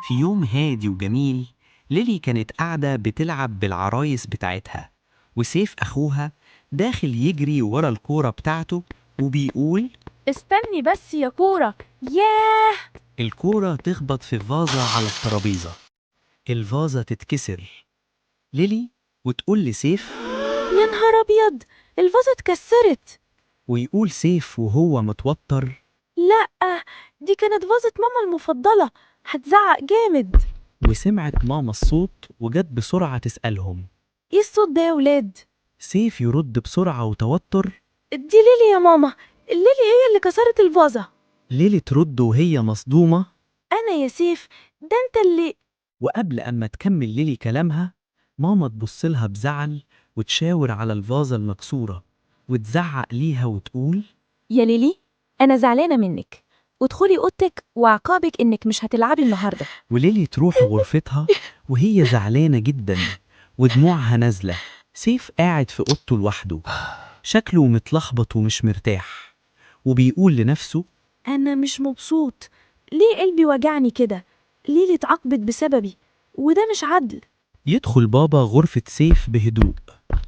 في يوم هادي وجميل، ليلي كانت قاعدة بتلعب بالعرايس بتاعتها، وسيف أخوها داخل يجري ورا الكورة بتاعته وبيقول: استني بس يا كورة، ياه! الكورة تخبط في فازة على الترابيزة، الفازة تتكسر. ليلي وتقول لسيف: يا نهار أبيض، الفازة اتكسرت! ويقول سيف وهو متوتر: لأ، دي كانت فازة ماما المفضلة، هتزعق جامد. وسمعت ماما الصوت وجت بسرعة تسألهم: ايه الصوت ده يا ولاد؟ سيف يرد بسرعة وتوتر: دي ليلي يا ماما، ليلي هي اللي كسرت الفازة. ليلي ترد وهي مصدومة: أنا يا سيف؟ ده أنت اللي وقبل أما تكمل ليلي كلامها، ماما تبص لها بزعل وتشاور على الفازة المكسورة وتزعق ليها وتقول: يا ليلي، أنا زعلانة منك، ادخلي أوضتك وعقابك إنك مش هتلعبي النهاردة. وليلي تروح غرفتها وهي زعلانة جدا ودموعها نازلة. سيف قاعد في أوضته لوحده، شكله متلخبط ومش مرتاح، وبيقول لنفسه: أنا مش مبسوط، ليه قلبي وجعني كده؟ ليلي اتعاقبت بسببي، وده مش عدل. يدخل بابا غرفة سيف بهدوء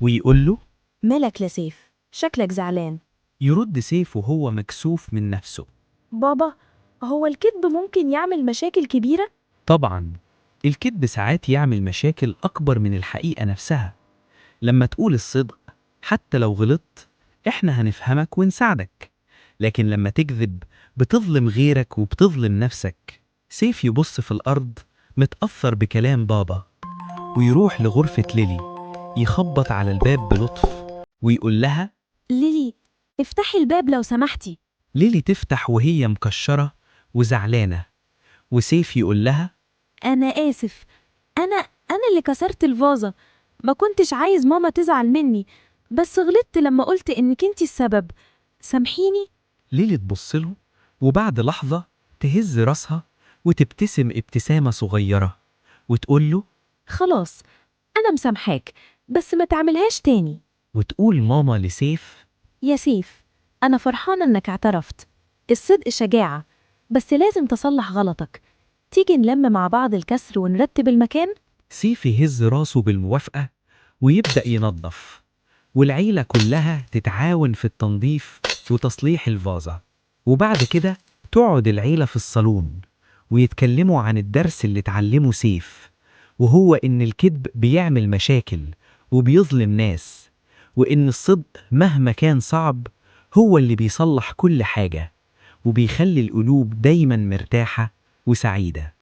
ويقول له: مالك يا سيف؟ شكلك زعلان. يرد سيف وهو مكسوف من نفسه: بابا، هو الكذب ممكن يعمل مشاكل كبيرة؟ طبعا، الكذب ساعات يعمل مشاكل أكبر من الحقيقة نفسها. لما تقول الصدق حتى لو غلطت، إحنا هنفهمك ونساعدك، لكن لما تكذب بتظلم غيرك وبتظلم نفسك. سيف يبص في الأرض متأثر بكلام بابا، ويروح لغرفة ليلي، يخبط على الباب بلطف ويقول لها: ليلي، افتحي الباب لو سمحتي. ليلي تفتح وهي مكشرة وزعلانة، وسيف يقول لها: أنا آسف، أنا اللي كسرت الفازة، ما كنتش عايز ماما تزعل مني، بس غلطت لما قلت إنك انتي السبب، سامحيني. ليلي تبص له وبعد لحظة تهز راسها وتبتسم ابتسامة صغيرة وتقول له: خلاص، أنا مسامحاك، بس ما تعملهاش تاني. وتقول ماما لسيف: يا سيف، أنا فرحانة إنك اعترفت، الصدق شجاعة، بس لازم تصلح غلطك. تيجي نلم مع بعض الكسر ونرتب المكان؟ سيف يهز راسه بالموافقة ويبدأ ينظف، والعيلة كلها تتعاون في التنظيف وتصليح الفازة. وبعد كده تقعد العيلة في الصالون ويتكلموا عن الدرس اللي اتعلمه سيف، وهو إن الكذب بيعمل مشاكل وبيظلم ناس، وإن الصدق مهما كان صعب هو اللي بيصلح كل حاجة وبيخلي القلوب دايما مرتاحة وسعيدة.